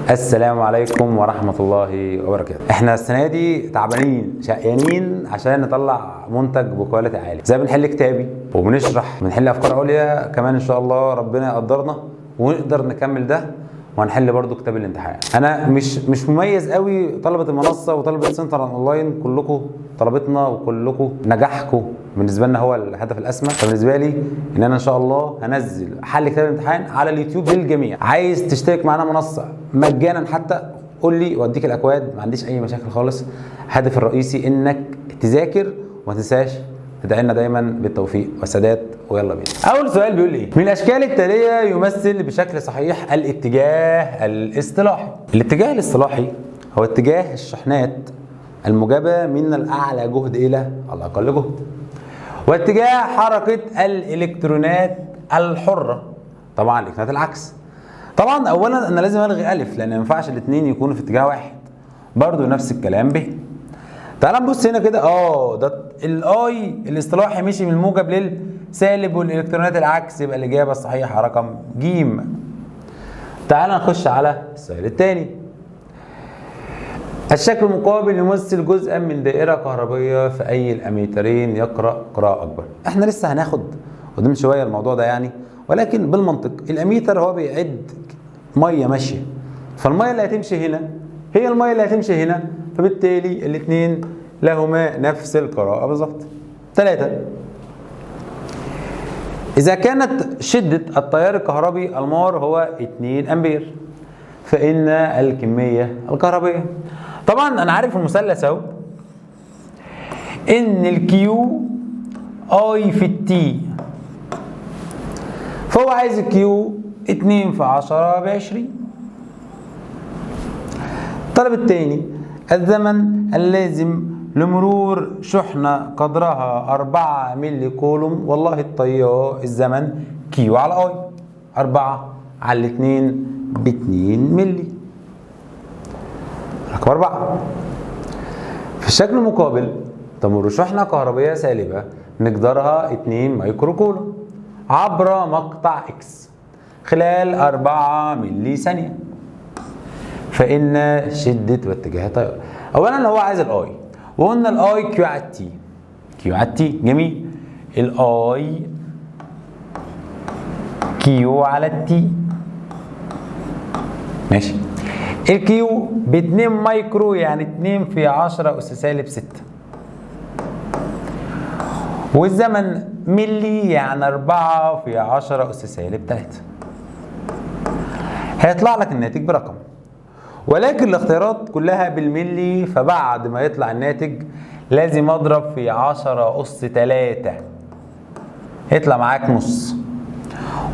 السلام عليكم ورحمة الله وبركاته. احنا السنة دي تعبانين شقيانين عشان نطلع منتج ب quality عالي، زي بنحل كتابي وبنشرح بنحل افكار عليا كمان، ان شاء الله ربنا يقدرنا ونقدر نكمل ده وهنحل برضو كتاب الامتحان. انا مش مميز قوي طلبه المنصة وطلبه سنتر اونلاين، كلكم طلبتنا وكلكم نجاحكم بالنسبة لنا هو الهدف الاسمى. فبالنسبه لي ان انا ان شاء الله هنزل حل كتاب الامتحان على اليوتيوب للجميع. عايز تشترك معانا منصة مجانا حتى قول لي واديك الاكواد، ما عنديش اي مشاكل خالص. الهدف الرئيسي انك تذاكر وما تنساش تدعي لنا دايما بالتوفيق والسداد. ويلا بينا. اول سؤال بيقول ايه؟ من الاشكال التالية يمثل بشكل صحيح الاتجاه الاصطلاحي. الاتجاه الاصطلاحي هو اتجاه الشحنات الموجبة من الاعلى جهد الى الاقل جهد، واتجاه حركة الالكترونات الحرة، طبعا الالكترونات العكس. طبعا اولا انا لازم الغي الف لان ما ينفعش الاثنين يكونوا في اتجاه واحد. برضو نفس الكلام ب. تعال نبص هنا كده، ده ال I الاصطلاحي مشي من الموجب للسالب والالكترونات العكس، يبقى الاجابة الصحيحة رقم ج. تعال نخش على السؤال الثاني. الشكل المقابل يمثل جزءا من دائرة كهربيه في اي الاميترين يقرا قراءة اكبر. احنا لسه هناخد قدام شوية الموضوع ده يعني، ولكن بالمنطق الاميتر هو بيعد مية ماشية، فالميه اللي هتمشي هنا هي المية اللي هتمشي هنا، فبالتالي الاثنين لهما نفس القراءة بالظبط. 3، إذا كانت شدة التيار الكهربي المار هو 2 أمبير فإن الكمية الكهربية. طبعا أنا عارف المثلث أهو إن ال Q I في ال T، فهو عايز ال Q 2 في 10 ب 20. الطلب الثاني الزمن اللازم لمرور شحنة قدرها 4 ملي كولوم. والله التيار الزمن Q على I، 4 على 2 ب 2 ملي. رقم 4، في الشكل المقابل تمر شحنة كهربية سالبة مقدارها 2 مايكرو كولوم عبر مقطع X خلال 4 ملي ثانية، فإن شدة واتجاه التيار. أولا هو عايز ال I، وقلنا ال I Q على ال T، Q على ال T، جميل. ال I Q على ال T، ماشي. ال Q ب 2 مايكرو يعني 2 في 10 أس سالب 6، والزمن ملي يعني 4 في 10 أس سالب 3. هيطلع لك الناتج برقم، ولكن الاختيارات كلها بالملي، فبعد ما يطلع الناتج لازم اضرب في 10 أس 3 يطلع معاك نص.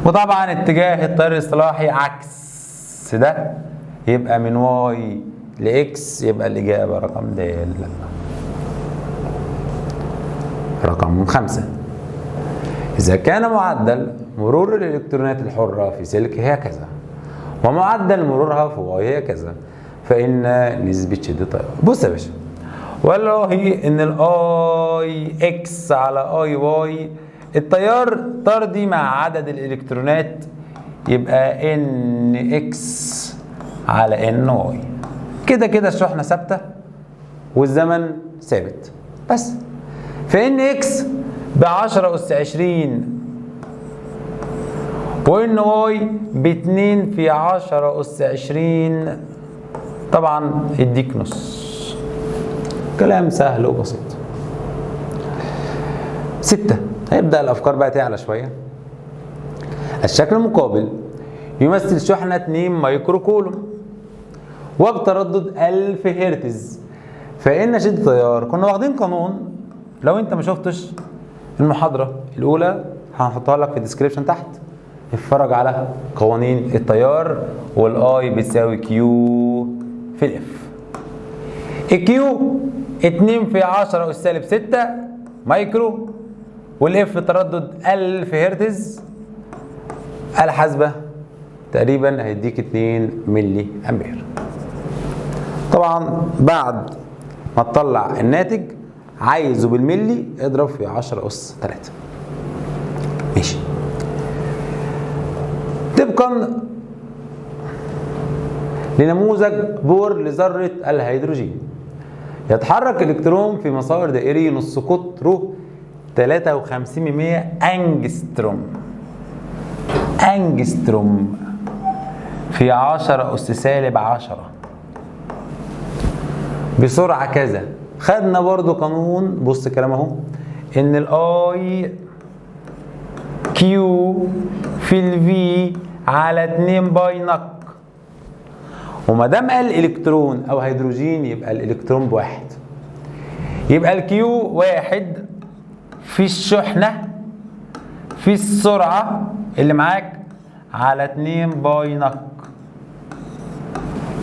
وطبعا اتجاه التيار الاصطلاحي عكس ده، يبقى من Y ل X، يبقى الإجابة رقم د. رقم 5، إذا كان معدل مرور الإلكترونات الحرة في سلك هي كذا ومعدل مرورها في Y هي كذا، فإن نسبة شدة التيار. بص يا باشا، والله إن ال I X على I Y التيار طردي مع عدد الإلكترونات، يبقى N X على N Y. كده كده الشحنة ثابتة والزمن ثابت بس. ف N X ب 10 أس 20 و N Y ب 2 في 10 أس 20، طبعا يديك نص. كلام سهل وبسيط. 6، هيبدأ الأفكار بقى تعلى شوية. الشكل المقابل يمثل شحنة 2 مايكرو كولوم وبتردد 1000 هرتز، فإن شدة التيار. كنا واخدين قانون، لو أنت ما شفتش المحاضرة الأولى هنحطها لك في ال description تحت، اتفرج على قوانين التيار، وال I بتساوي Q في ال F. ال Q 2 في 10 اس سالب 6 مايكرو، وال F تردد 1000 هرتز، آلة حاسبة تقريبا هيديك 2 ملي امبير. طبعا بعد ما تطلع الناتج عايزه بالملي اضرب في 10 اس 3. ماشي. طبقا لنموذج بور لذرة الهيدروجين. يتحرك الإلكترون في مسار دائري نص قطرة 53% أنجستروم، أنجستروم في 10 أس سالب 10 بسرعة كذا. خدنا برضو قانون، بص الكلام اهو، ان ال I Q في ال V على 2 pi نق، وما دام قال الكترون او هيدروجين يبقى الالكترون بواحد، يبقى ال Q واحد في الشحنة في السرعة اللي معاك على 2 pi نق.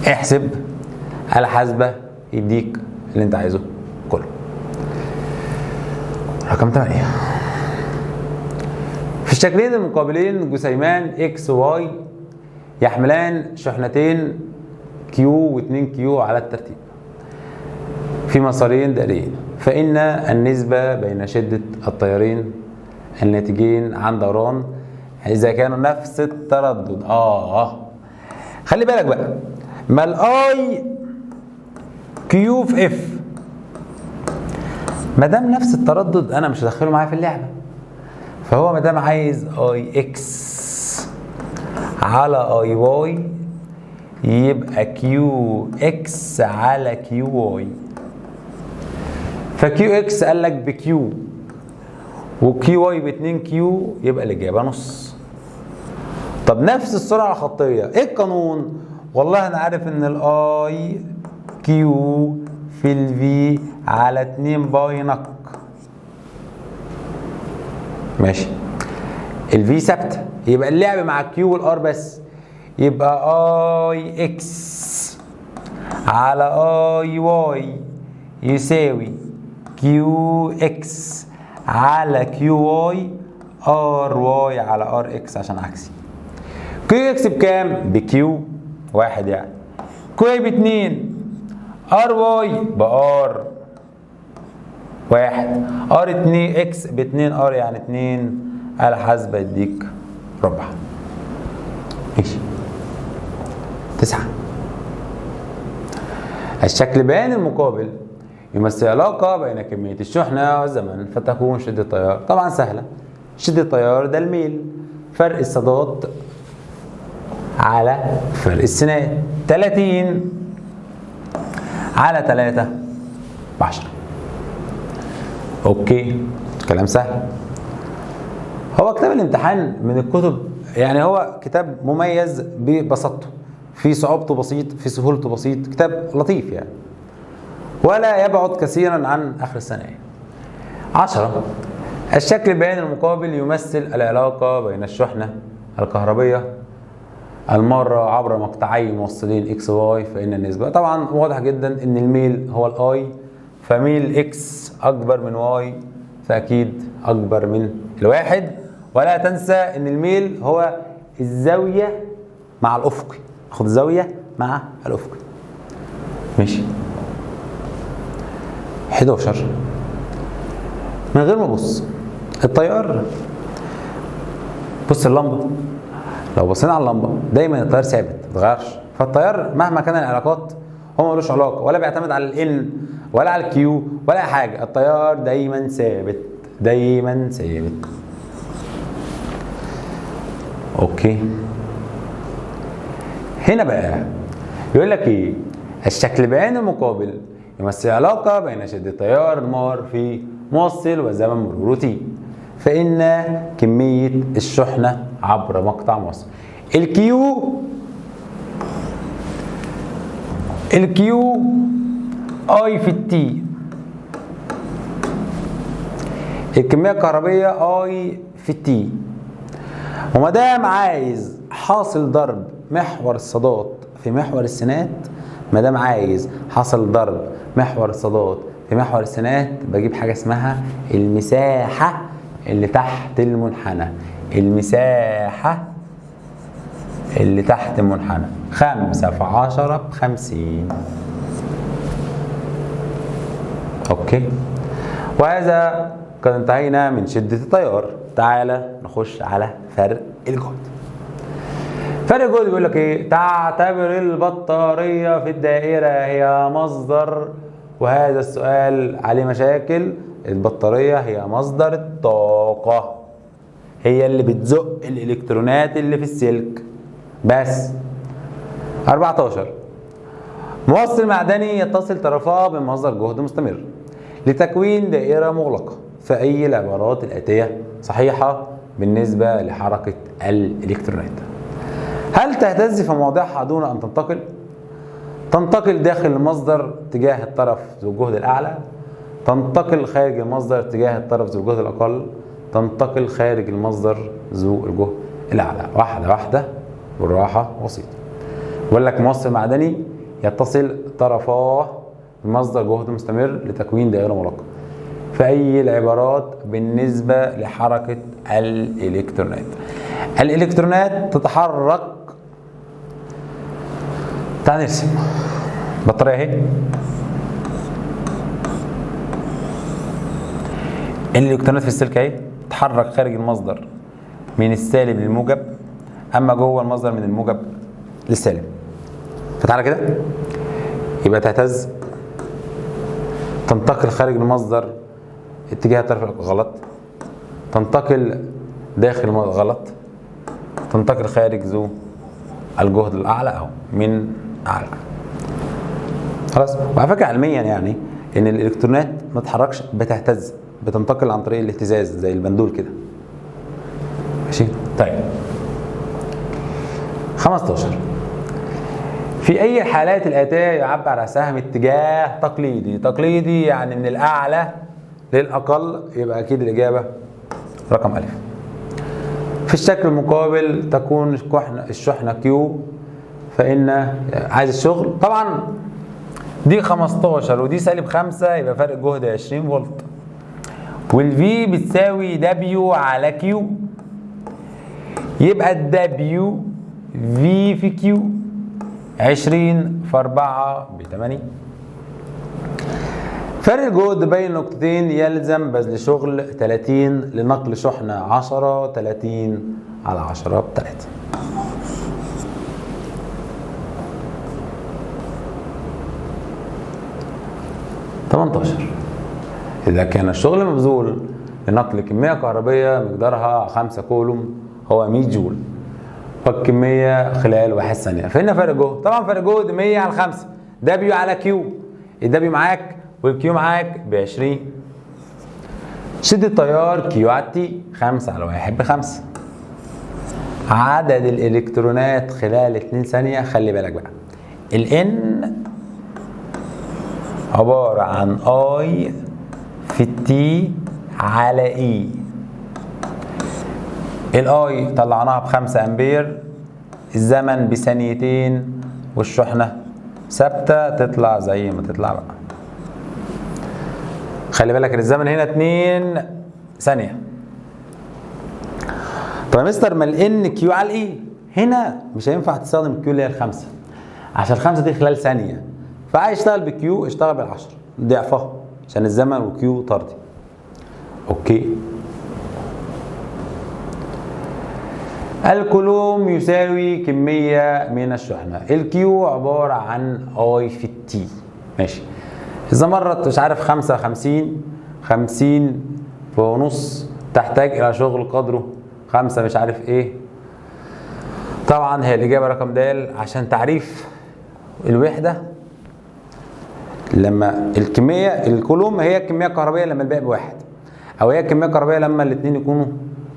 احسب على حاسبة يديك اللي انت عايزه كله. رقم 8، في الشكلين المقابلين جسيمان X Y يحملان شحنتين Q و2 Q على الترتيب في مسارين دائريين، فإن النسبة بين شدة التيارين الناتجين عن دوران إذا كانوا نفس التردد. خلي بالك بقى، ما ال I Q في F ما دام نفس التردد انا مش هدخله معايا في اللعبة، فهو ما دام عايز I X على I Y يبقى Q X على Q Y. ف Q X قال لك ب Q و Q Y ب 2 Q، يبقى الاجابة نص. طب نفس السرعة الخطية، ايه القانون؟ والله انا عارف ان ال I Q في ال V على 2 pi نق. ماشي، ال V ثابتة، يبقى اللعب مع ال Q وال R بس، يبقى I X على I Y يساوي Q X على Q Y R Y على R X عشان عكسي. Q X بكام؟ ب Q واحد يعني، Q Y باتنين، R Y ب R واحد، R اتنين X باتنين R يعني اتنين، آلة حاسبة يديك ربع. ماشي. 9، الشكل بيان المقابل يمثل علاقة بين كمية الشحنة والزمن، فتكون شدة التيار. طبعا سهلة، شدة التيار ده الميل، فرق الصادات على فرق السينات، 30 على 3 ب10. okay، كلام سهل. هو كتاب الامتحان من الكتب، يعني هو كتاب مميز ببساطته، في صعوبته بسيط، في سهولته بسيط، كتاب لطيف يعني، ولا يبعد كثيرا عن اخر السنة. 10، الشكل البياني المقابل يمثل العلاقة بين الشحنة الكهربيه المارة عبر مقطعي موصلين X Y، فإن النسبة. طبعا واضح جدا ان الميل هو ال I، فميل X اكبر من Y، فاكيد اكبر من الواحد. ولا تنسى ان الميل هو الزاوية مع الافقي، خد الزاوية مع الافقي. ماشي. 11، من غير ما ابص التيار، بص اللمبة، لو بصينا على اللمبة دايما التيار ثابت ما اتغيرش، فالتيار مهما كان العلاقات هو ملوش علاقة، ولا بيعتمد على ال N ولا على ال Q ولا حاجة، التيار دايما ثابت، دايما ثابت. okay، هنا بقى يقول لك ايه؟ الشكل بيان المقابل يمثل علاقة بين شدة تيار المار في موصل وزمن مروره T، فإن كمية الشحنة عبر مقطع موصل. ال Q، ال Q I في ال T، الكمية الكهربية I في ال T، وما دام عايز حاصل ضرب محور الصادات في محور السينات، ما دام عايز حاصل ضرب محور الصادات في محور السينات بجيب حاجة اسمها المساحة اللي تحت المنحنى، المساحة اللي تحت المنحنى 5 في 10 ب50. okay، وهذا قد انتهينا من شدة التيار. تعالى نخش على فرق الجهد. فرق الجهد بيقول لك ايه؟ تعتبر البطارية في الدائرة هي مصدر، وهذا السؤال عليه مشاكل. البطارية هي مصدر الطاقة، هي اللي بتزق الالكترونات اللي في السلك بس. 14 موصل معدني يتصل طرفاه بمصدر جهد مستمر لتكوين دائرة مغلقة، فأي العبارات الآتية صحيحة بالنسبة لحركة الإلكترونات؟ هل تهتز في مواضعها دون أن تنتقل؟ تنتقل داخل المصدر تجاه الطرف ذو الجهد الأعلى، تنتقل خارج المصدر تجاه الطرف ذو الجهد الأقل، تنتقل خارج المصدر ذو الجهد الأعلى. واحدة واحدة بالراحة بسيطة. بقول لك موصل معدني يتصل طرفاه بمصدر جهد مستمر لتكوين دائرة مغلقة، فأي العبارات بالنسبة لحركة الإلكترونات؟ الإلكترونات تتحرك. تعال نرسم بطارية اهي، الإلكترونات في السلك اهي تتحرك خارج المصدر من السالب للموجب، أما جوه المصدر من الموجب للسالب. فتعالى كده، يبقى تهتز، تنتقل خارج المصدر اتجاه الطرف غلط، تنتقل داخل المصدر غلط، تنتقل خارج ذو الجهد الاعلى اهو من اعلى. خلاص. وعلى فكرة علميا يعني ان الالكترونات ما تتحركش، بتهتز، بتنتقل عن طريق الاهتزاز زي البندول كده. ماشي. طيب 15 في اي الحالات الاتية يعبر على سهم اتجاه تقليدي؟ تقليدي يعني من الاعلى للاقل، يبقى اكيد الاجابة رقم الف. في الشكل المقابل تكون الشحنة Q، فان عايز الشغل طبعا دي 15 ودي سالب 5، يبقى فرق جهد 20 فولت، وال V بتساوي W على Q، يبقى ال W V في Q 20 في 4 ب 8. فرق الجهد بين نقطتين يلزم بذل شغل 30 لنقل شحنة 10، 30 على 10 ب 3. 18 إذا كان الشغل مبذول لنقل كمية كهربية مقدارها 5 كولوم هو 100 جول، والكمية خلال 1 ثانية، فإن فرق جهد، طبعا فرق جهد 100 على 5 W على Q، ال W معاك وال Q معاك ب 20، شدة التيار Q على T 5 على 1 ب 5. عدد الإلكترونات خلال 2 ثانية، خلي بالك بقى ال N عبارة عن I في T على E. ال I طلعناها ب5 امبير، الزمن بثانيتين، والشحنة ثابتة تطلع زي ما تطلع بقى. خلي بالك الزمن هنا 2 ثانية. طب يا مستر ما ال N Q على ال E، هنا مش هينفع تستخدم Q اللي هي ال5 عشان ال5 دي خلال ثانية، فعايز اشتغل ب Q اشتغل بال10 ضعفها عشان الزمن و Q طردي. okay. الكولوم يساوي كمية من الشحنة، ال Q عبارة عن I في ال T. ماشي. إذا مرت مش عارف 55 50 ونص تحتاج إلى شغل قدره 5 مش عارف إيه. طبعا هي الإجابة رقم د عشان تعريف الوحدة لما الكمية الكولوم هي الكمية الكهربية لما الباقي بواحد، أو هي الكمية الكهربية لما الاتنين يكونوا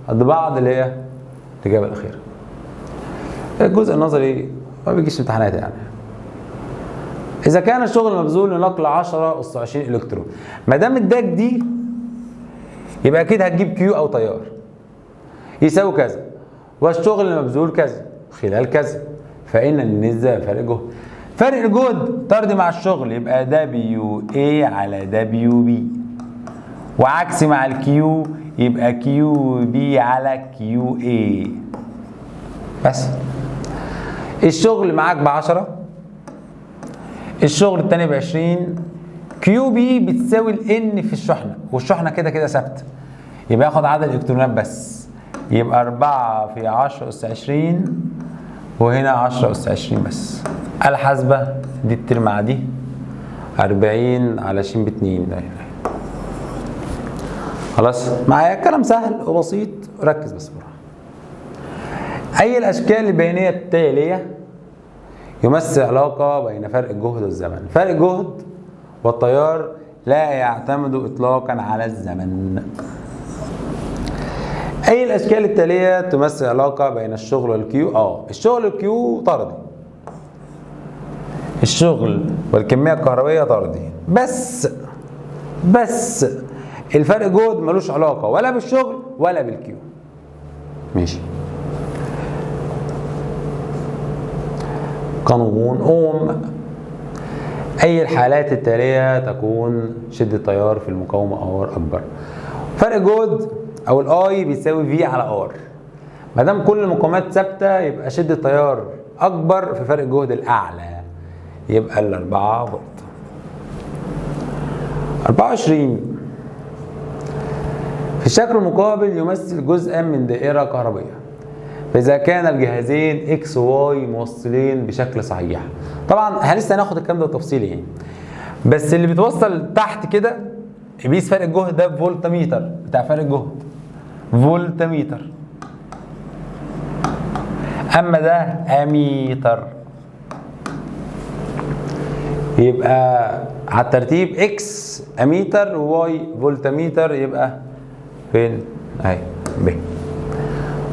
قد بعض، اللي هي الإجابة الأخيرة. الجزء النظري ما بيجيش امتحانات يعني. إذا كان الشغل مبذول لنقل 10 أس 20 إلكترون، ما دام اداك دي يبقى أكيد هتجيب Q أو تيار يساوي كذا، والشغل المبذول كذا خلال كذا، فإن النسبة فرق جهد. فرق الجهد طردي مع الشغل يبقى W A على W B، وعكس مع ال Q يبقى Q B على Q A. بس الشغل معاك ب10، الشغل التاني ب20، Q B بتساوي ال N في الشحنة، والشحنه كده كده ثابتة، يبقى ياخد عدد الالكترونات بس، يبقى 4 في 10 اس 20 وهنا 10 أس 20 بس. الحاسبة دي تطير مع دي، 40 على 20 ب2 ده. خلاص معايا الكلام سهل وبسيط، ركز بس براحة. أي الأشكال البيانية التالية يمثل علاقة بين فرق الجهد والزمن؟ فرق الجهد والتيار لا يعتمد إطلاقا على الزمن. أي الأشكال التالية تمثل علاقة بين الشغل وال Q؟ الشغل وال Q طردي، الشغل والكمية الكهربية طردي، بس الفرق جهد ملوش علاقة ولا بالشغل ولا بال Q. ماشي. قانون أوم. أي الحالات التالية تكون شدة تيار في المقاومة R أكبر؟ فرق جهد أو ال I بيساوي V على R. ما دام كل المقاومات ثابتة يبقى شدة تيار أكبر في فرق الجهد الأعلى، يبقى ال4 فولت. 24 في الشكل المقابل يمثل جزءا من دائرة كهربية، فإذا كان الجهازين X و Y موصلين بشكل صحيح. طبعا لسه هناخد الكلام ده بالتفصيل يعني، بس اللي بيتوصل تحت كده بيقيس فرق الجهد ده فولتميتر، بتاع فرق الجهد فولتميتر، اما ده اميتر. يبقى على الترتيب X اميتر و Y فولتميتر، يبقى فين؟ اهي ب.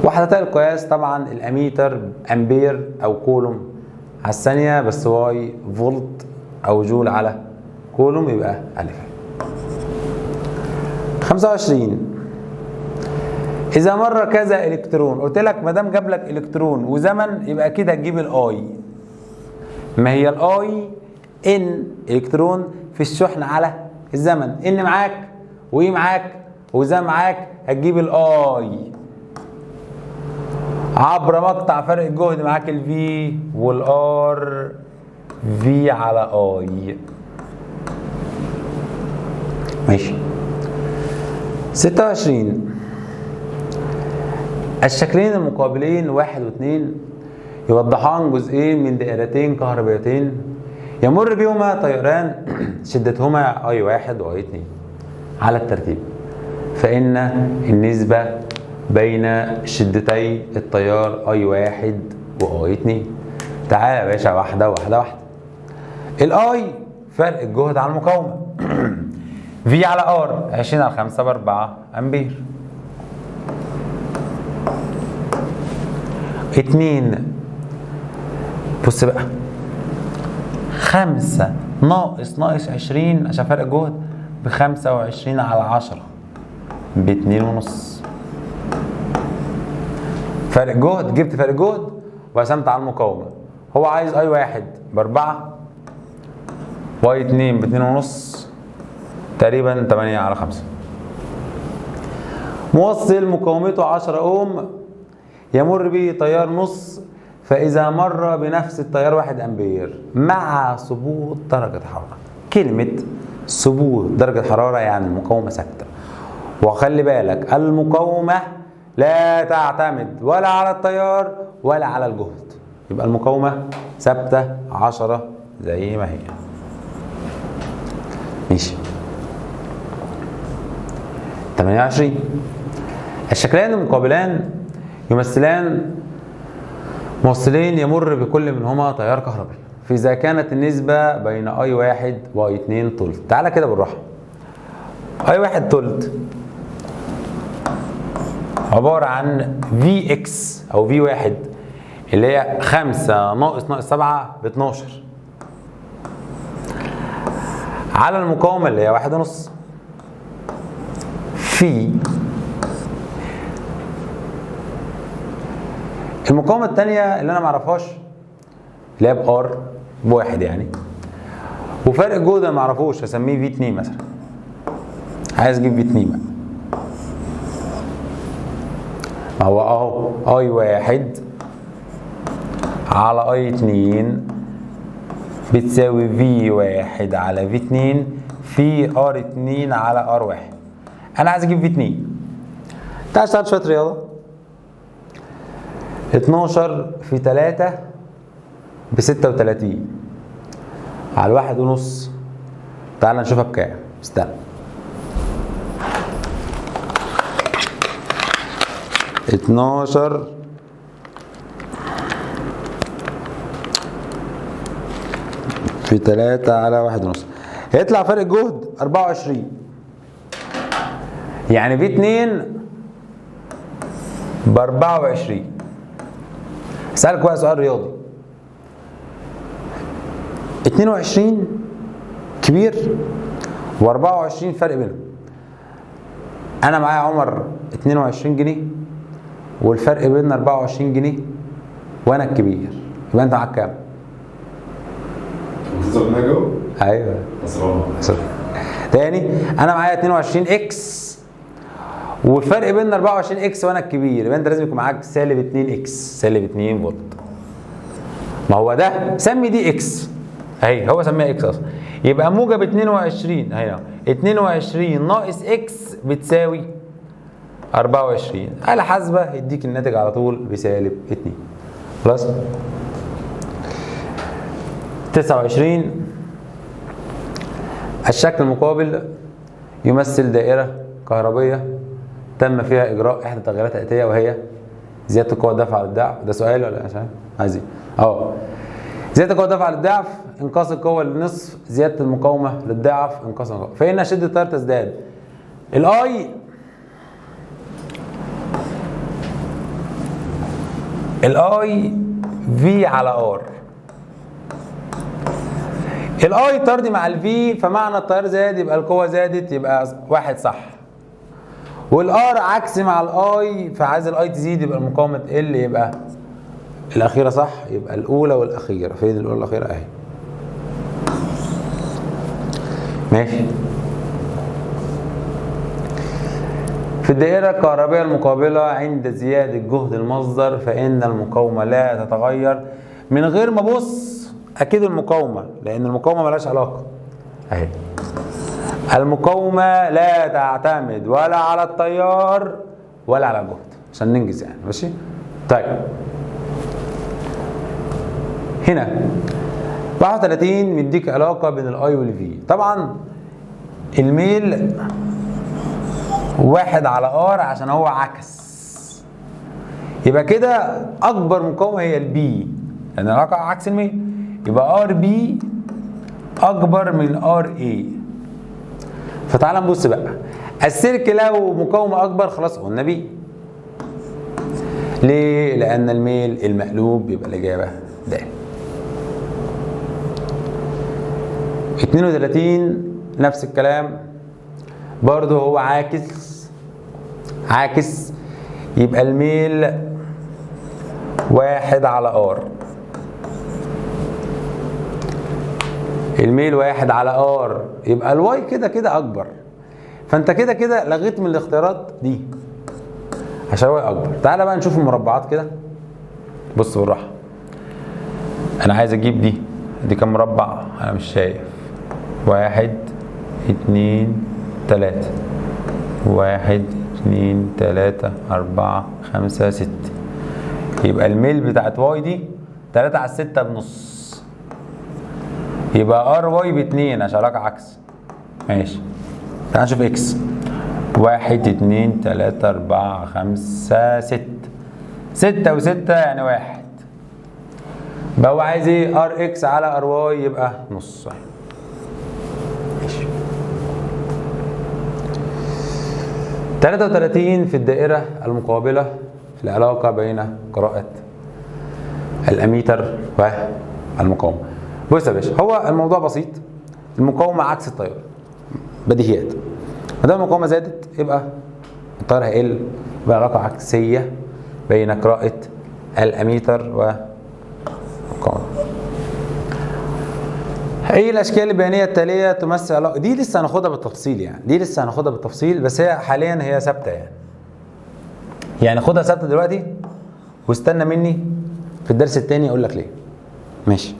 وحدتي القياس طبعا الاميتر امبير او كولوم على الثانية، بس Y فولت او جول على كولوم، يبقى الف. 25 اذا مر كذا الكترون، قلت لك ما دام جاب لك الكترون وزمن يبقى اكيد هتجيب ال I. ما هي ال I N الكترون في الشحن على الزمن، N معاك و E معاك وزمن معاك، هتجيب ال I عبر مقطع فرق الجهد، معاك ال V وال R، V على I. ماشي. 26 الشكلين المقابلين 1 و2 يوضحان جزئين من دائرتين كهربائيتين يمر بهما تياران شدتهما I 1 و I 2 على الترتيب، فإن النسبة بين شدتي التيار I 1 و I 2. تعالى يا باشا واحدة واحدة واحدة. ال I فرق الجهد على المقاومة V على R 20 على 5 ب4 امبير. 2 بص بقى 5 ناقص 20 عشان فرق الجهد ب25 على 10 ب2.5. فرق جهد، جبت فرق جهد وقسمت على المقاومة. هو عايز I 1 ب4 و I 2 ب2.5، تقريبا 8 على 5. موصل مقاومته 10 اوم يمر به تيار نص، فإذا مر بنفس التيار 1 أمبير مع ثبوت درجة حرارة. كلمة ثبوت درجة حرارة يعني المقاومة ثابتة. وخلي بالك المقاومة لا تعتمد ولا على التيار ولا على الجهد، يبقى المقاومة ثابتة 10 زي ما هي. ماشي. 28 الشكلان المقابلان يمثلان موصلين يمر بكل منهما تيار كهربي، فإذا كانت النسبة بين I 1 و I 2 تلت. تعالى كده بالراحة. I 1 تلت عبارة عن VX أو V 1 اللي هي 5 ناقص 7 ب 12 على المقاومة اللي هي 1.5 في المقاومة التانية اللي أنا معرفهاش اللي هي ب R بواحد يعني، وفرق الجهد أنا معرفوش هسميه V 2 مثلا. عايز أجيب V 2 بقى، ما هو أهو I 1 على I 2 بتساوي V 1 على V 2 في R 2 على R 1. أنا عايز أجيب V 2. تعال اشتغل شوية رياضة. 12 في 3 ب 36 على 1.5. تعال نشوفها بكام، استنى. 12 في 3 على 1.5 هيطلع فرق الجهد 24، يعني في 2 ب 24. اسألك بقى سؤال رياضي، 22 كبير و24 فرق بينهم. انا معايا عمر 22 جنيه والفرق بيننا 24 جنيه وانا الكبير، يبقى انت معاك كام؟ ايوه تاني، انا معايا 22 X والفرق بيننا 24 X وانا الكبير، يبقى انت لازم يكون معاك سالب 2 X، سالب 2 فولت. ما هو ده سمي دي X اهي، هو سميها X اصلا، يبقى موجب 22 اهي، 22 ناقص X بتساوي 24. آلة حاسبة يديك الناتج على طول بسالب 2. خلاص؟ 29 الشكل المقابل يمثل دائرة كهربية تم فيها إجراء إحدى التغييرات الآتية وهي زيادة القوة الدافعة للضعف. ده سؤال ولا مش عايز إيه؟ زيادة القوة الدافعة للضعف، إنقاص القوة للنصف، زيادة المقاومة للضعف، إنقاص المقاومة، فإن شدة التيار تزداد. ال I ال I V على R، ال I طردي مع ال V، فمعنى التيار زاد يبقى القوة زادت، يبقى واحد صح. وال R عكس مع ال I، فعايز ال I تزيد يبقى المقاومة تقل، يبقى الاخيرة صح، يبقى الاولى والاخيرة. فين الاولى والاخيرة؟ اهي. ماشي. في الدائرة الكهربية المقابلة عند زيادة جهد المصدر فإن المقاومة لا تتغير. من غير ما ابص أكيد المقاومة، لأن المقاومة مالهاش علاقة أهي. المقاومة لا تعتمد ولا على التيار ولا على الجهد، عشان ننجز يعني. ماشي؟ طيب هنا 31 مديك علاقة بين ال I وال V. طبعا الميل 1 على R عشان هو عكس، يبقى كده اكبر مقاومة هي ال B لان العلاقة عكس الميل، يبقى RB اكبر من RA. فتعال نبص بقى، السلك لو مقاومة اكبر خلاص قلنا B. ليه؟ لان الميل المقلوب، يبقى الاجابة د. 32 نفس الكلام برضه، هو عاكس عاكس، يبقى الميل 1 على R، الميل 1 على R، يبقى ال Y كده كده اكبر، فانت كده كده لغيت من الاختيارات دي عشان Y اكبر. تعالى بقى نشوف المربعات كده، بص بالراحة، انا عايز اجيب دي كام مربع؟ انا مش شايف. 1 2 3، 1 2 3 4 5 6، يبقى الميل بتاعت Y دي 3 على 6 بنص، يبقى RY ب2 عشان علاقة عكس. ماشي، تعال نشوف X. 1 2 3 4 5 6، 6 و6 يعني 1، بقى هو عايز ايه؟ RX على RY يبقى نص. ماشي. 33 في الدائرة المقابلة العلاقة بين قراءة الأميتر والمقاومة. بص يا باشا، هو الموضوع بسيط، المقاومة عكس التيار، بديهيات. ما دام المقاومة زادت يبقى التيار هيقل، يبقى علاقة عكسية بين قراءة الأميتر والمقاومة. ايه الاشكال البيانيه التالية تمثل علاقة؟ دي لسه هناخدها بالتفصيل يعني، دي لسه هناخدها بالتفصيل، بس هي حاليا هي ثابتة يعني. يعني خدها ثابتة دلوقتي واستنى مني في الدرس الثاني اقول لك ليه. ماشي.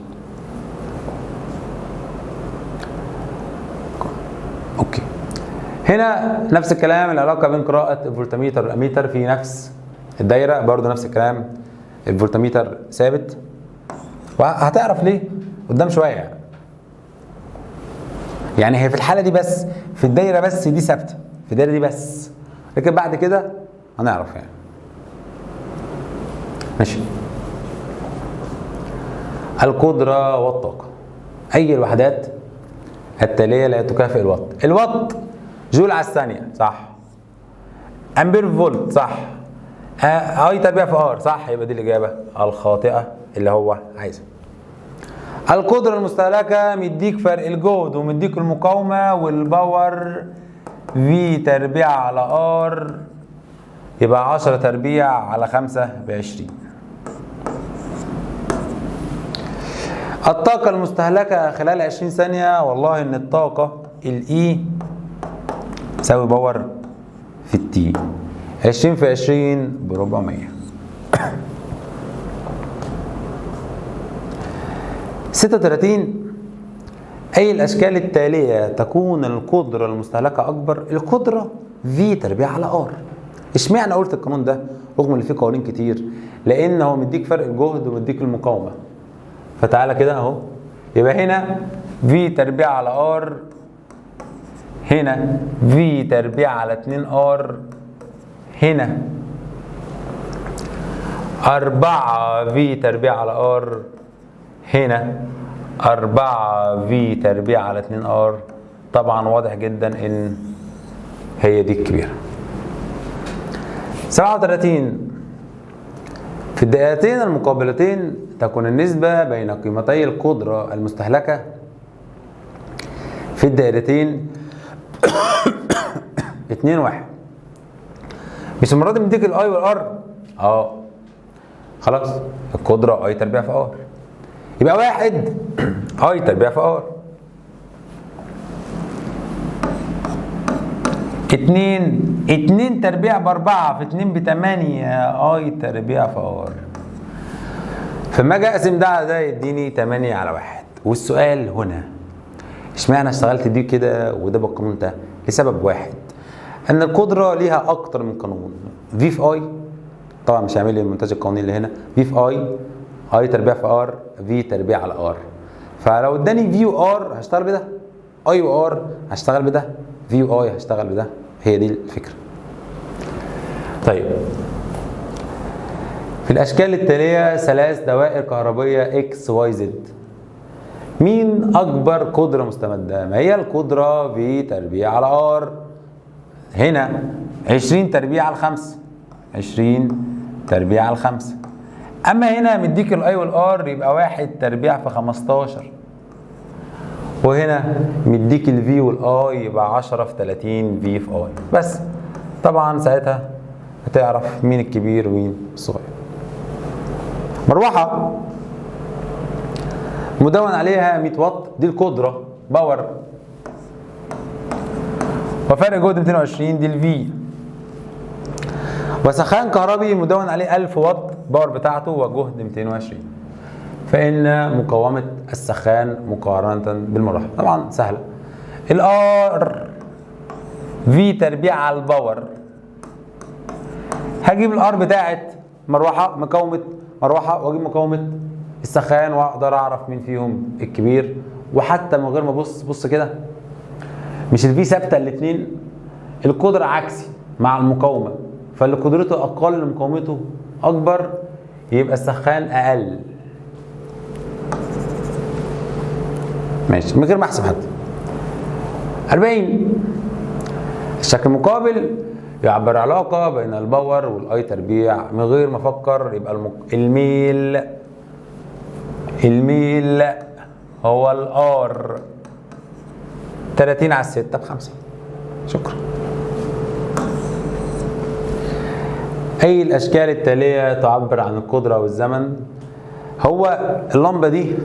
okay. هنا نفس الكلام، العلاقة بين قراءة الفولتميتر والاميتر في نفس الدايرة، برضو نفس الكلام. الفولتميتر ثابت، وهتعرف ليه قدام شوية يعني. يعني هي في الحالة دي بس، في الدايرة بس دي ثابتة، في الدايرة دي بس، لكن بعد كده هنعرف يعني. ماشي. القدرة والطاقة، اي الوحدات التالية لا تكافئ الوات؟ الوات جول على الثانية صح، امبير فولت صح، I تربيع في R صح، يبقى دي الاجابة الخاطئة اللي هو عايزها. القدرة المستهلكه مديك فرق الجهد ومديك المقاومة وال power V تربيع على R، يبقى 10 تربيع على 5 ب20. الطاقة المستهلكه خلال 20 ثانية، والله ان الطاقة ال E تساوي power في ال T، 20 في 20 ب400. 36 أي الأشكال التالية تكون القدرة المستهلكة أكبر؟ القدرة V تربيع على R. اشمعنى قلت القانون ده رغم إن فيه قوانين كتير؟ لأن هو مديك فرق الجهد ومديك المقاومة. فتعالى كده أهو، يبقى هنا V تربيع على R، هنا V تربيع على 2 R، هنا 4 V تربيع على R، هنا 4 V تربيع على 2 R. طبعا واضح جدا ان هي دي الكبيرة. 37 في الدقيقتين المقابلتين تكون النسبة بين قيمتي القدرة المستهلكة في الدائرتين 2 1. مش المرة دي مديك ال I وال R؟ خلاص القدرة I تربيع في R، يبقى 1 I تربيع في R، 2 2 تربيع ب4 في 2 ب8 I تربيع في R. فما اجي اقسم ده على ده يديني 8 على 1. والسؤال هنا اشمعنى اشتغلت دي كده وده بالقانون ده؟ لسبب واحد، ان القدرة ليها اكتر من قانون. V في I، طبعا مش هيعمل لي المنتج القانوني اللي هنا، V في I، I تربيع في R، V تربيع على R. فلو اداني V و R هشتغل بده، I و R هشتغل بده، V و I هشتغل بده. هي دي الفكرة. طيب في الاشكال التالية 3 دوائر كهربيه X Y Z، مين اكبر قدره مستمدة؟ ما هي القدرة V تربيع على R، هنا 20 تربيع على 5، 20 تربيع على 5. اما هنا مديك ال I وال R يبقى 1 تربيع في 15، وهنا مديك ال V وال I يبقى 10 في 30 V في I. بس طبعا ساعتها هتعرف مين الكبير ومين الصغير. مروحة مدون عليها 100 واط، دي القدرة power، وفرق جهد 220 دي ال V، وسخان كهربي مدون عليه 1000 واط power بتاعته وجهد 220، فإن مقاومة السخان مقارنة بالمروحة. طبعا سهلة. ال R V تربيع على ال power، هجيب ال R بتاعت مروحة، مقاومة مروحة، واجيب مقاومة السخان واقدر اعرف مين فيهم الكبير. وحتى من غير ما ابص، بص كده، مش ال V ثابتة الاثنين، القدرة عكسي مع المقاومة، فاللي قدرته اقل مقاومته اكبر، يبقى السخان اقل. ماشي من غير ما احسب حتى. 40 الشكل المقابل يعبر علاقة بين ال power وال I تربيع، من غير ما افكر يبقى الميل، الميل هو ال R 30 على 6 ب5. شكرا. اي الاشكال التالية تعبر عن القدرة والزمن؟ هو اللمبة دي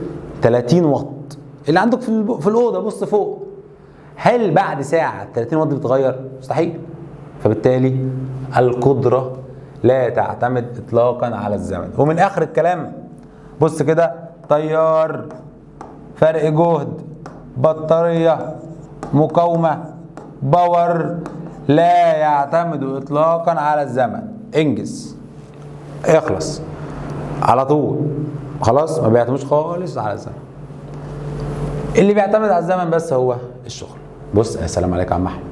30 واط اللي عندك في الاوضة، بص فوق، هل بعد ساعة 30 واط بتتغير؟ مستحيل. فبالتالي القدرة لا تعتمد اطلاقا على الزمن. ومن اخر الكلام بص كده، تيار، فرق جهد، بطارية، مقاومة، power، لا يعتمد اطلاقا على الزمن. انجز، اخلص. على طول خلاص، ما بيعتمدش خالص على الزمن. اللي بيعتمد على الزمن بس هو الشغل. بص يا سلام عليك يا عم احمد،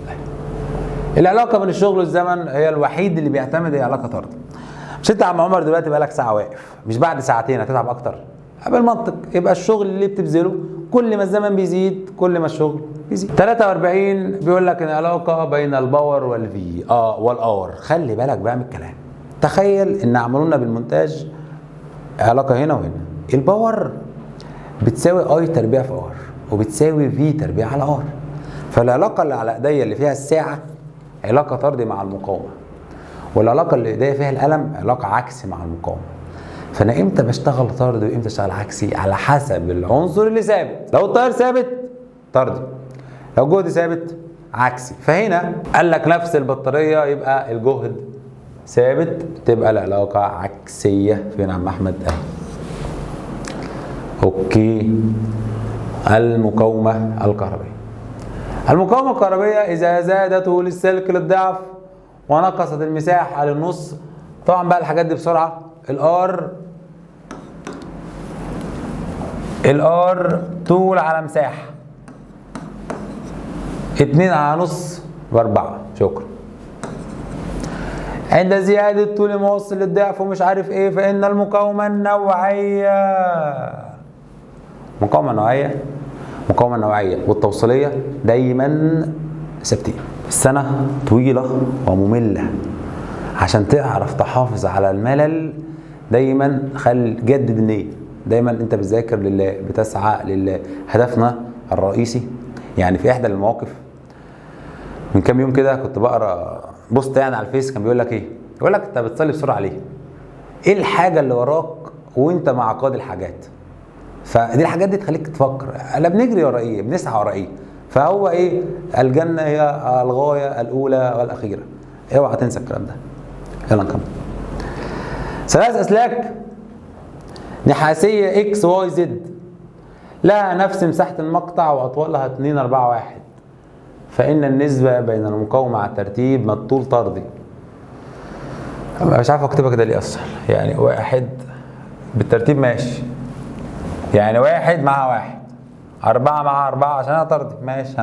العلاقة بين الشغل والزمن هي الوحيد اللي بيعتمد، هي علاقة طرديه. مش انت يا عم عمر دلوقتي بقالك ساعة واقف، مش بعد ساعتين هتتعب اكتر؟ بالمنطق يبقى الشغل اللي بتبذله كل ما الزمن بيزيد كل ما الشغل بيزيد. 43 بيقول لك ان علاقة بين ال power وال V وال R. خلي بالك بقى من الكلام. تخيل ان عملوا لنا بالمونتاج علاقة هنا وهنا، ال power بتساوي I تربيع في R وبتساوي V تربيع على R. فالعلاقه اللي على ايديا اللي فيها الساعة علاقة طردي مع المقاومة، والعلاقة اللي ايديا فيها القلم علاقة عكسي مع المقاومة. فانا امتى بشتغل طردي وامتى اشتغل عكسي؟ على حسب العنصر اللي ثابت. لو التيار ثابت طردي، لو الجهد ثابت عكسي. فهنا قال لك نفس البطارية يبقى الجهد ثابت، تبقى العلاقة عكسية. فين عم احمد؟ اهي. okay. المقاومة الكهربيه. المقاومة الكهربيه اذا زادت طول السلك للضعف ونقصت المساحة للنص. طبعا بقى الحاجات دي بسرعة. ال R طول على مساحة 2 على نص ب4. شكرا. عند زيادة طول موصل للضعف ومش عارف ايه فإن المقاومة النوعية، مقاومة نوعية، مقاومة نوعية والتوصيلية دايما ثابتين. السنة طويلة ومملة، عشان تعرف تحافظ على الملل دايما جدد النية. دايما انت بتذاكر لله، بتسعى لله. هدفنا الرئيسي يعني في احدى المواقف من كام يوم كده كنت بقرا post يعني على الفيس، كان بيقول لك ايه؟ يقول لك انت بتصلي بسرعة ليه؟ ايه الحاجة اللي وراك وانت مع قاضي الحاجات؟ فدي الحاجات دي تخليك تفكر، لا بنجري ورا ايه؟ بنسعى ورا ايه؟ فهو ايه؟ الجنة هي الغاية الاولى والاخيرة. اوعى تنسى الكلام ده. يلا نكمل. ثلاث اسلاك نحاسيه X Y Z لها نفس مساحة المقطع واطوالها 2 4 1، فإن النسبة بين المقاومة على الترتيب ما الطول طردي. مش عارف اكتبها كده ليه اصلا، يعني واحد بالترتيب ماشي، يعني واحد مع واحد، 4 مع 4 عشان انا طردي ماشي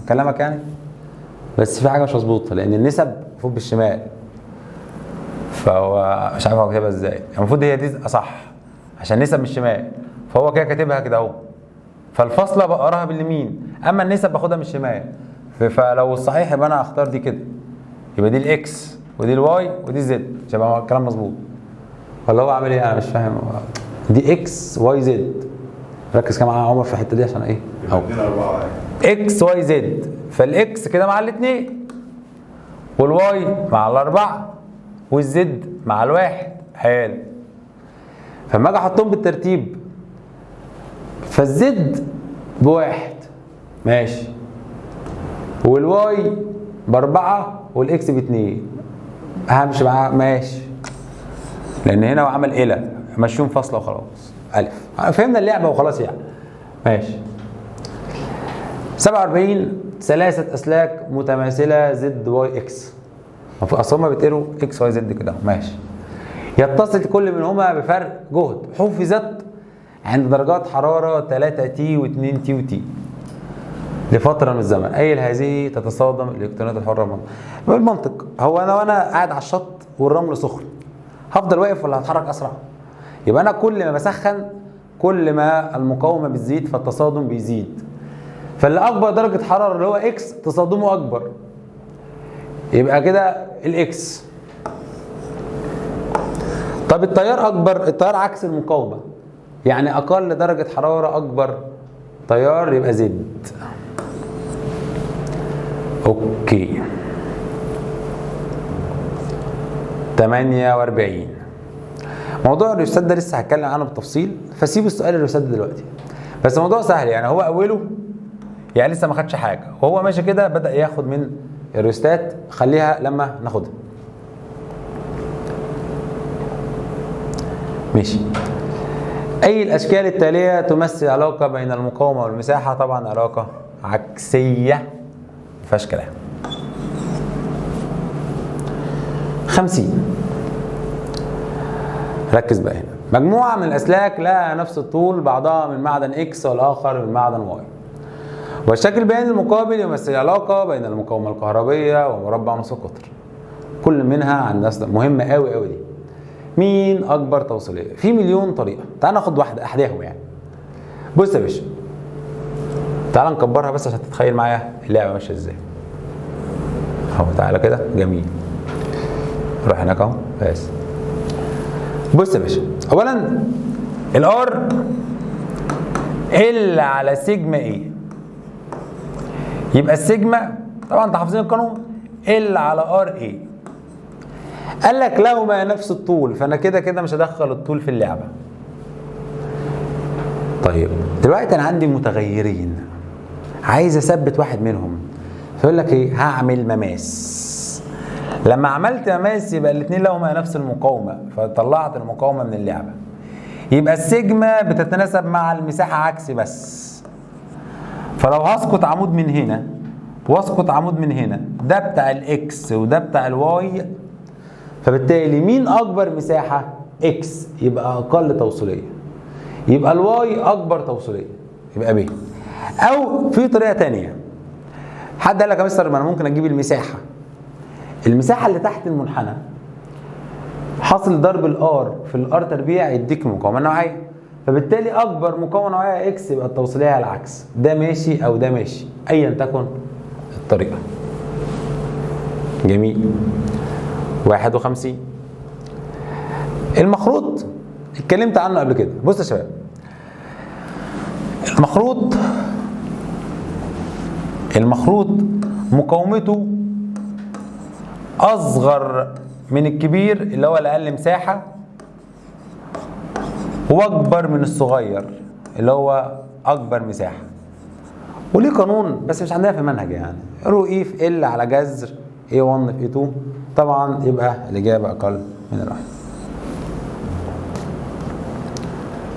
كلامك يعني، بس في حاجة مش مظبوطة لأن النسب المفروض بالشمال، فهو مش عارف هو كاتبها ازاي. المفروض هي دي أصح عشان نسب من الشمال، فهو كده كاتبها كده اهو، فالفاصلة بقراها باليمين، أما النسب باخدها من الشمال. فلو الصحيح يبقى انا هختار دي كده، يبقى دي ال X ودي ال Y ودي ال Z، عشان يبقى الكلام مظبوط. ولا هو عامل ايه؟ انا مش فاهم. دي X Y Z، ركز كده معايا يا عمر في الحتة دي عشان ايه؟ اهو X Y Z، فال X كده مع الاثنين وال Y مع الاربعة وال Z مع الواحد. حلو. فلما اجي احطهم بالترتيب فال Z بواحد ماشي، وال Y ب4 وال X ب2، همشي معاه ماشي، لان هنا هو عمل الى مشيهم فاصلة وخلاص. الف فهمنا اللعبة وخلاص يعني ماشي. 47 ثلاثة اسلاك متماثلة Z Y X، اصل هما بيتقروا X Y Z كده ماشي. يتصل كل منهما بفرق جهد حفظت عند درجات حرارة 3 T و2 T و T لفترة من الزمن، أي هذه تتصادم الإلكترونات الحرة. بالمنطق هو أنا وأنا قاعد على الشط والرمل سخن هفضل واقف ولا هتحرك أسرع؟ يبقى أنا كل ما بسخن كل ما المقاومة بتزيد فالتصادم بيزيد، فاللي أكبر درجة حرارة اللي هو X تصادمه أكبر، يبقى كده ال X. طب التيار أكبر، التيار عكس المقاومة، يعني أقل درجة حرارة أكبر تيار يبقى Z. okay. 48 موضوع الريوستات ده لسه هتكلم عنه بالتفصيل، فسيبوا السؤال الريوستات ده دلوقتي، بس الموضوع سهل يعني. هو اوله يعني لسه ما خدش حاجة، وهو ماشي كده بدأ ياخد من الريوستات، خليها لما ناخدها ماشي. اي الاشكال التالية تمثل علاقة بين المقاومة والمساحة؟ طبعا علاقة عكسية مفيهاش كلام. 50 ركز بقى هنا. مجموعة من الأسلاك لها نفس الطول، بعضها من معدن X والآخر من معدن Y. والشكل البياني المقابل يمثل علاقة بين المقاومة الكهربية ومربع نص القطر. كل منها عن نفس، مهمة قوي قوي دي. مين أكبر توصيلية؟ في مليون طريقة، تعال ناخد واحدة أحداهم يعني. بص يا باشا، تعال نكبرها بس عشان تتخيل معايا اللعبة ماشية ازاي. اهو تعالى كده، جميل. روح هناك اهو بس. بص يا باشا، اولا ال R L على sigma A، يبقى السيجما طبعا انتوا حافظين القانون L على R A. قال لك لهما نفس الطول، فانا كده كده مش هدخل الطول في اللعبة. طيب دلوقتي انا عندي متغيرين، عايز اثبت واحد منهم، فيقول لك ايه؟ هعمل مماس. لما عملت مماس يبقى الاثنين لهما نفس المقاومة، فطلعت المقاومة من اللعبة. يبقى السيجما بتتناسب مع المساحة عكسي بس. فلو هسقط عمود من هنا واسقط عمود من هنا، ده بتاع ال X وده بتاع ال Y، فبالتالي مين اكبر مساحة؟ X، يبقى اقل توصيليه، يبقى ال Y اكبر توصيليه، يبقى ب. او في طريقه ثانية، حد قال لك يا مستر ما انا ممكن اجيب المساحة، المساحة اللي تحت المنحنى حاصل ضرب ال R في ال R تربيع يديك مقاومة نوعية، فبالتالي اكبر مقاومة نوعية X، يبقى التوصيليه على العكس، ده ماشي او ده ماشي، ايا تكن الطريقة. جميل. 51 المخروط اتكلمت عنه قبل كده. بص يا شباب، المخروط مقاومته اصغر من الكبير اللي هو الاقل مساحة، واكبر من الصغير اللي هو اكبر مساحة. وليه قانون بس مش عندنا في المنهج يعني، rho e في L على جذر A1 في A2، طبعا يبقى الاجابة اقل من الواحد.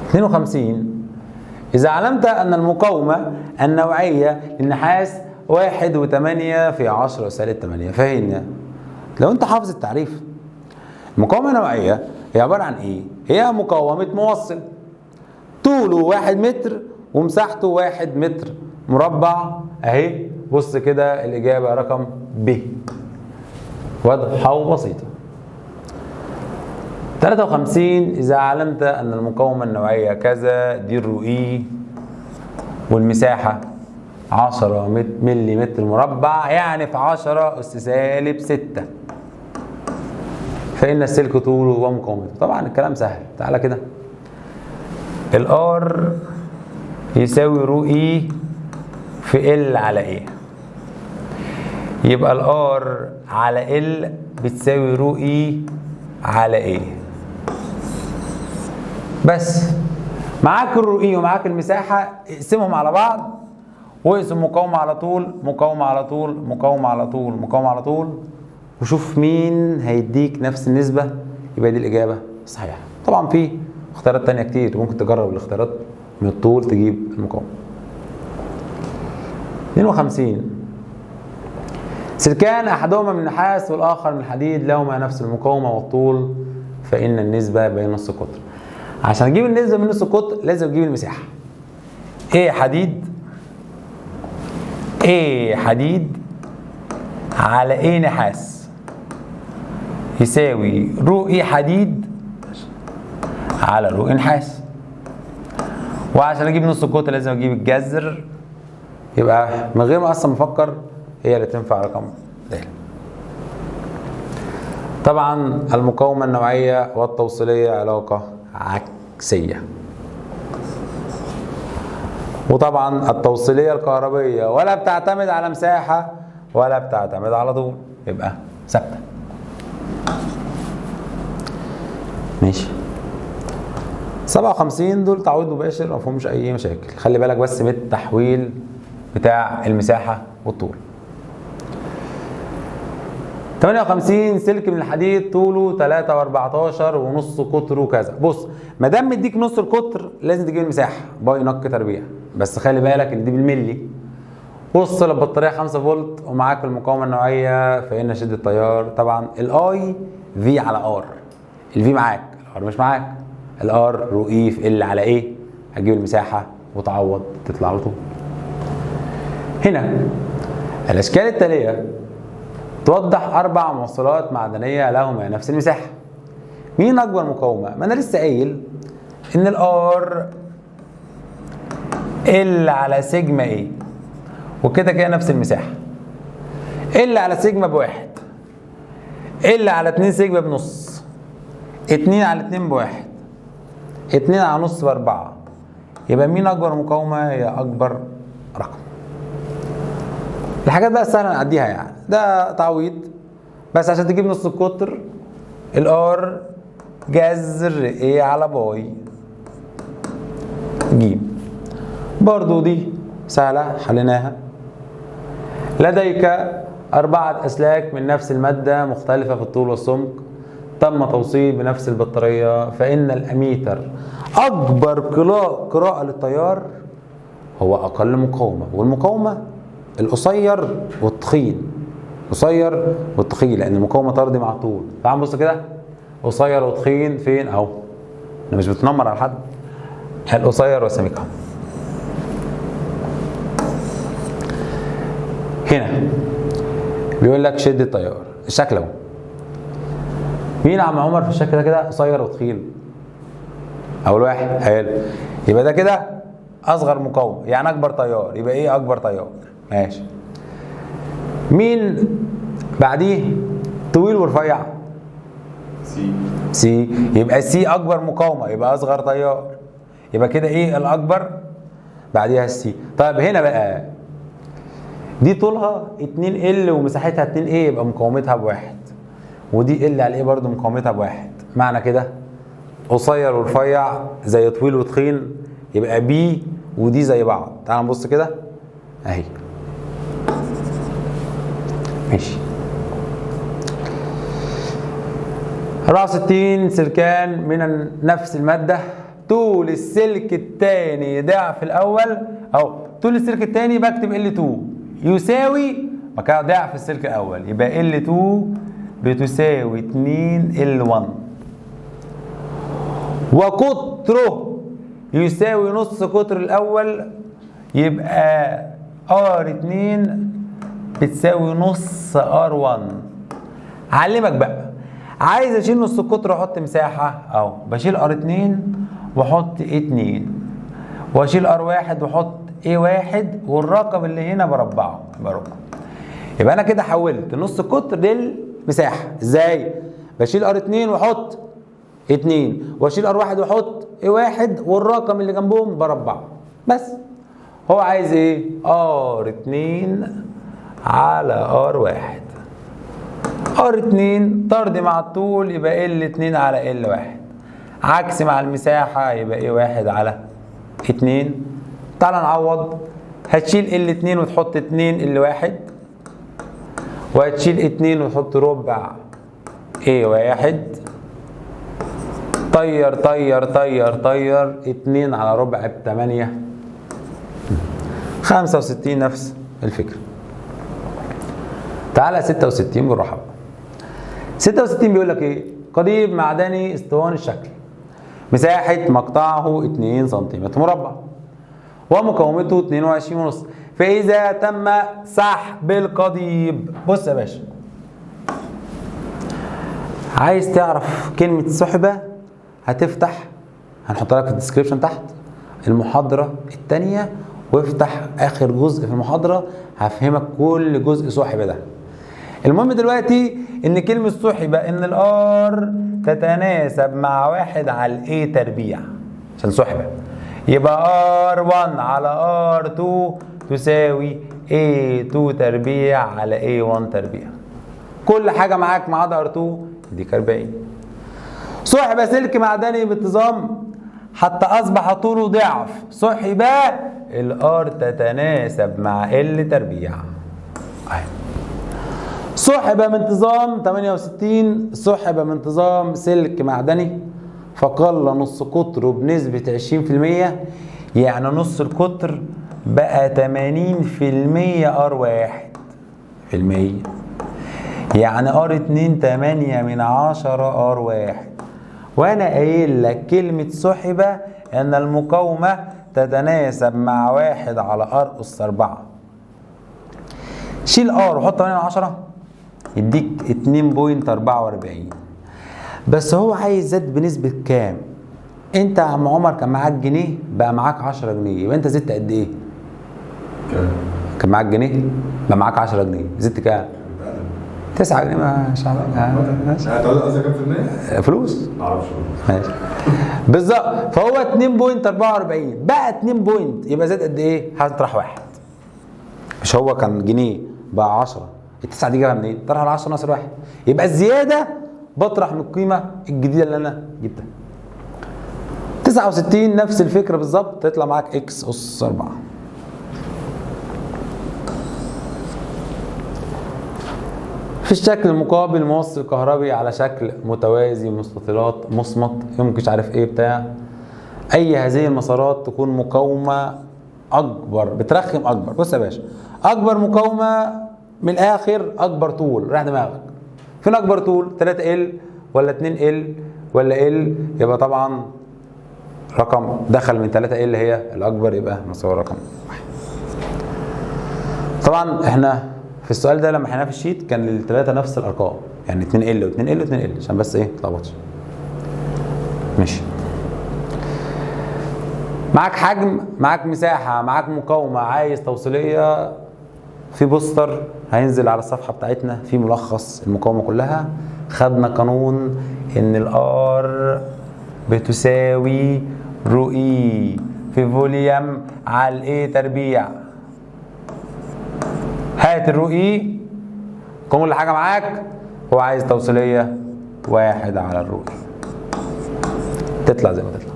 52 اذا علمت ان المقاومة النوعية للنحاس 1.8 في 10 سالب 8، فهنا لو انت حافظ التعريف، المقاومة النوعية هي عبارة عن ايه؟ هي مقاومة موصل طوله 1 متر ومساحته 1 متر مربع. اهي بص كده الاجابة رقم ب، واضحة وبسيطة. 53 اذا علمت ان المقاومة النوعية كذا، دي ال rho e والمساحة 10 ملي متر مربع، يعني في 10 أس سالب 6، فإن السلك طوله ومقاومته. طبعا الكلام سهل، تعالى كده ال R يساوي rho e في L على A، يبقى ال R على L بتساوي rho e على A. بس معاك ال rho e ومعاك المساحة، اقسمهم على بعض واقسم مقاومة على طول، مقاومة على طول، مقاومة على طول، مقاومة على طول، وشوف مين هيديك نفس النسبة، يبقى دي الإجابة الصحيحة. طبعا في اختيارات تانية كتير، ممكن تجرب الاختيارات من الطول تجيب المقاومة. 52 سلكان أحدهما من نحاس والآخر من حديد لهما نفس المقاومة والطول، فإن النسبة بين نص القطر. عشان أجيب النسبة من نص القطر لازم أجيب المساحة. A حديد، A حديد على A نحاس يساوي rho e حديد على rho e نحاس. وعشان اجيب نص القطر لازم اجيب الجذر، يبقى من غير ما اصلا افكر هي اللي تنفع رقم د. طبعا المقاومة النوعية والتوصيلية علاقة عكسية، وطبعا التوصيلية الكهربية ولا بتعتمد على مساحة ولا بتعتمد على طول، يبقى ثابتة. ماشي. 57 دول تعويض مباشر ما فيهمش اي مشاكل، خلي بالك بس من التحويل بتاع المساحة والطول. 58 سلك من الحديد طوله 3.14 ونص قطرة كذا. بص ما دام مديك نص القطر لازم تجيب المساحة باي نق تربيع، بس خلي بالك ان دي بالملي. وصل البطارية 5 فولت ومعاك المقاومة النوعية، فان شده التيار طبعا ال I V على R، ال V معاك ال R مش معاك، ال R rho e في L على A، هتجيب المساحة وتعوض تطلع على طول. هنا الاشكال التالية توضح 4 موصلات معدنية لهما نفس المساحة. مين اكبر مقاومة؟ ما انا لسه قايل ان ال R L على sigma A، وكده كده نفس المساحة. L على سيجما بواحد، L على 2 سيجما بنص، 2 على 2 بواحد، 2 على نص ب4. يبقى مين اكبر مقاومة؟ هي اكبر رقم. الحاجات بقى السهلة نعديها يعني، ده تعويض بس عشان تجيب نص القطر. ال R جذر A على pi جيم، برضو دي سهلة حليناها. لديك 4 أسلاك من نفس المادة مختلفة في الطول والسمك، تم توصيل بنفس البطارية، فإن الأميتر أكبر قراءة للتيار هو أقل مقاومة، والمقاومة القصير والتخين، قصير والتخين لأن المقاومة طردي مع الطول. تعال بص كده، قصير وتخين فين؟ أهو، أنا مش بتنمر على حد، القصير والسميك أهو. هنا بيقول لك شد التيار، الشكل اهو. مين عم عمر في الشكل ده كده قصير وتخين؟ اول واحد، حلو. يبقى ده كده اصغر مقاومة، يعني اكبر تيار، يبقى ايه؟ اكبر تيار، ماشي. مين بعديه طويل ورفيع؟ C. C، يبقى C اكبر مقاومة، يبقى اصغر تيار، يبقى كده ايه الاكبر؟ بعديها ال C. طيب هنا بقى دي طولها 2 L ومساحتها 2 A، يبقى مقاومتها بواحد، ودي L على A برضو مقاومتها بواحد. معنى كده قصير ورفيع زي طويل وتخين، يبقى B ودي زي بعض. تعال نبص كده اهي، ماشي. 64 سلكان من نفس المادة، طول السلك الثاني ضعف الأول، أو طول السلك الثاني بكتب L2 يساوي مكان ضعف السلك الأول، يبقى L2 بتساوي 2 L1، وقطره يساوي نص قطر الأول، يبقى R2 بتساوي نص R1. علمك بقى، عايز اشيل نص القطر واحط مساحة، اهو بشيل R2 واحط A2، واشيل R1 واحط A1، والرقم اللي هنا بربعه بربعه. يبقى انا كده حولت نص القطر للمساحه. ازاي؟ بشيل R2 واحط 2، واشيل R1 واحط A1، والرقم اللي جنبهم بربعه. بس هو عايز ايه؟ R2 على R1. R2 طرد مع الطول يبقى L2 على L1، عكس مع المساحة يبقى A1 على 2. تعال نعوض، هتشيل L2 وتحط 2 L1، وهتشيل 2 وتحط ربع A1، طير طير طير طير، 2 على ربع ب8، 65. نفس الفكرة. تعالى 66 بالراحة بقى. 66 بيقول لك ايه؟ قضيب معدني اسطواني الشكل، مساحة مقطعه 2 سنتيمتر مربع، ومقاومته 22.5، فإذا تم سحب القضيب. بص يا باشا، عايز تعرف كلمة سحبة هتفتح، هنحط لك في ال description تحت المحاضرة الثانية، وافتح آخر جزء في المحاضرة هفهمك كل جزء سحبة ده. المهم دلوقتي ان كلمة سحبة ان ال R تتناسب مع 1 على ال A تربيع عشان سحبة، يبقى R1 على R2 تساوي A2 تربيع على A1 تربيع. كل حاجة معاك ما عدا R2 يديك 40. سحب سلك معدني بانتظام حتى أصبح طوله ضعف، سحب ال R تتناسب مع L تربيع. سحب من انتظام 68، سحب من انتظام سلك معدني فقل نص قطرة بنسبة 20%، يعني نص القطر بقى 80% R1%، يعني R2 8 من 10 R1، وانا قايل لك كلمة سحب ان المقاومة تتناسب مع 1 على R أس 4. شيل R وحط 8 من 10 يديك 2.44. بس هو عايز زاد بنسبة كام؟ انت يا عم عمر كان معاك جنيه بقى معاك 10 جنيه، يبقى انت زدت قد ايه؟ كام؟ كان معاك جنيه بقى معاك 10 جنيه، زدت كام؟ 9 جنيه. ما شاء الله. انت قصدك كام في المية؟ فلوس؟ ما اعرفش. ماشي بالظبط. فهو 2.44 بقى 2 point، يبقى زاد قد ايه؟ هتطرح واحد. مش هو كان جنيه بقى 10، التسعة دي جابها منين؟ طرح ال 10 ناقص الواحد، يبقى الزيادة بطرح من القيمة الجديدة اللي انا جبتها. 69 نفس الفكرة بالظبط، تطلع معاك X اس 4. في الشكل المقابل موصل كهربي على شكل متوازي مستطيلات مصمت يمكن مش عارف ايه بتاع، اي هذه المسارات تكون مقاومة اكبر، بترخم اكبر. بص يا باشا، اكبر مقاومة من الاخر اكبر طول، رايح دماغك فين اكبر طول؟ 3 L ولا 2 L ولا L؟ يبقى طبعا رقم دخل من 3 L هي الاكبر، يبقى مسار رقم 1. طبعا احنا في السؤال ده لما حليناه في ال sheet كان الثلاثة نفس الارقام، يعني 2 L و2 L و2 L، عشان بس ايه ما تتلخبطش. ماشي، معاك حجم، معاك مساحة، معاك مقاومة، عايز توصيليه. في poster هينزل على الصفحة بتاعتنا في ملخص المقاومة كلها. خدنا قانون ان ال R بتساوي rho e في volume على ال A تربيع. هات ال rho e، كل حاجة معاك، هو عايز توصيليه 1 على ال rho e، تطلع زي ما تطلع.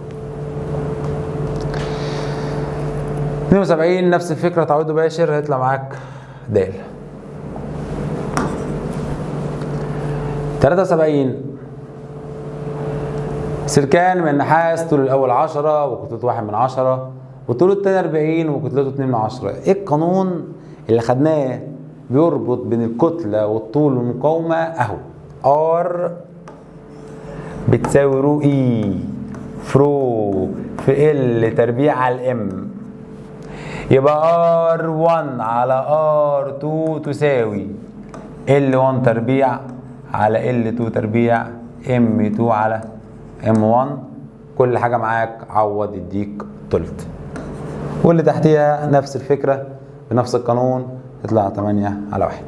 72 نفس الفكرة، تعويض مباشر، هيطلع معاك د. 73 سلكان من النحاس، طول الاول 10 وكتلته 1 من 10، وطول الثاني 40 وكتلته 2 من 10. ايه القانون اللي خدناه بيربط بين الكتلة والطول والمقاومة؟ اهو R بتساوي rho e في rho في L تربيع على ال M، يبقى R1 على R2 تساوي L1 تربيع على L2 تربيع M2 على M1. كل حاجة معاك، عوض يديك تلت. واللي تحتيها نفس الفكرة بنفس القانون، تطلع 8 على 1.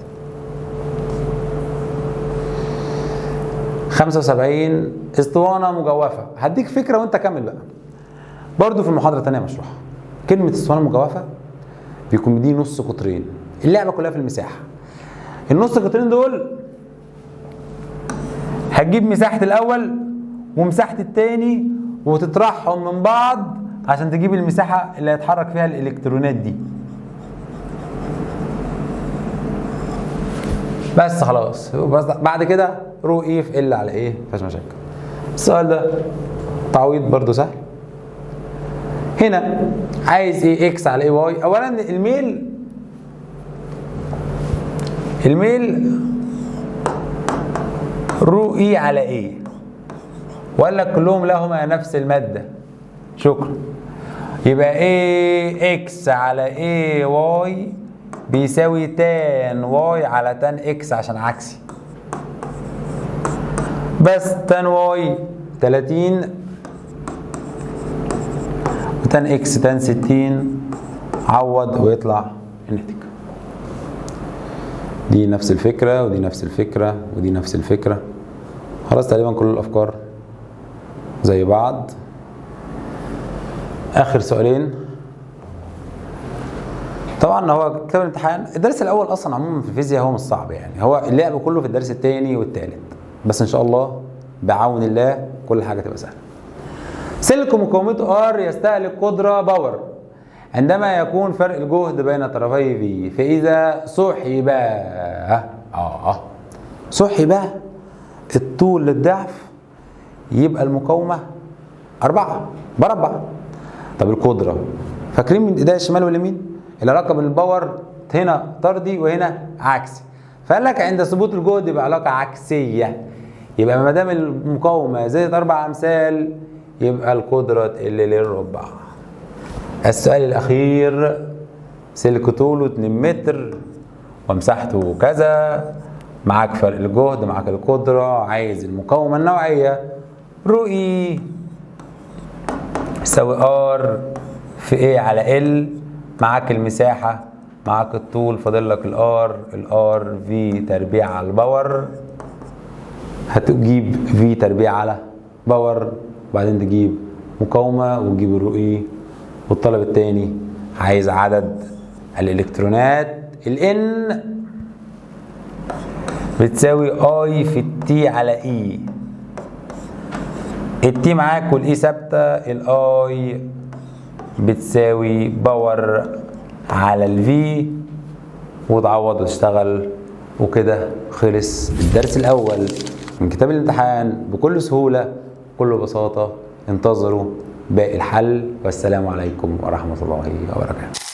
75 اسطوانة مجوفة. هديك فكرة وانت كمل بقى، برضو في المحاضرة الثانية مشروحة. كلمة اسطوانة مجوفة بيكون مديه نص قطرين، اللعبة كلها في المساحة. النص قطرين دول هتجيب مساحة الأول ومساحة التاني وتطرحهم من بعض عشان تجيب المساحة اللي هيتحرك فيها الإلكترونات دي. بس خلاص، بس بعد كده rho e في L على A، مفيهاش مشاكل. السؤال ده تعويض برضو سهل. هنا عايز A X على A Y. اولا الميل، الميل rho e على A، وقال لك كلهم لهما نفس المادة. شكرا. يبقى A X على A Y بيساوي tan Y على tan X عشان عكسي. بس tan Y 30 و tan X tan 60، عوض ويطلع الناتج. دي نفس الفكرة ودي نفس الفكرة ودي نفس الفكرة. خلاص تقريبا كل الأفكار زي بعض. آخر سؤالين. طبعا هو كتاب الامتحان الدرس الأول أصلا عموما في الفيزياء هو مش صعب، يعني هو اللعب كله في الدرس الثاني والثالث، بس إن شاء الله بعون الله كل حاجة تبقى سهلة. سلك مقاومته R يستهلك قدرة power عندما يكون فرق الجهد بين طرفيه V، فإذا سحب سحب الطول للضعف يبقى المقاومة 4 بربع. طب القدرة فاكرين من ايديها الشمال واليمين؟ العلاقة بين ال power هنا طردي وهنا عكسي، فقال لك عند ثبوت الجهد يبقى علاقة عكسية، يبقى ما دام المقاومة زادت 4 امثال يبقى القدرة تقل للربع. السؤال الاخير، سلك طوله 2 متر ومساحته كذا، معاك فرق الجهد، معاك القدرة، عايز المقاومة النوعية. rho e يساوي R في A على L، معاك المساحة، معاك الطول، فاضل لك ال R، ال R V تربيع على ال power، هتجيب V تربيع على power، وبعدين تجيب مقاومة وتجيب ال rho e. والطلب التاني عايز عدد الالكترونات، ال N بتساوي I في ال T على e، ال T معاك وال e ثابتة، ال I بتساوي power على ال V، وتعوض وتشتغل. وكده خلص الدرس الاول من كتاب الامتحان بكل سهولة بكل بساطة. انتظروا باقي الحل، والسلام عليكم ورحمة الله وبركاته.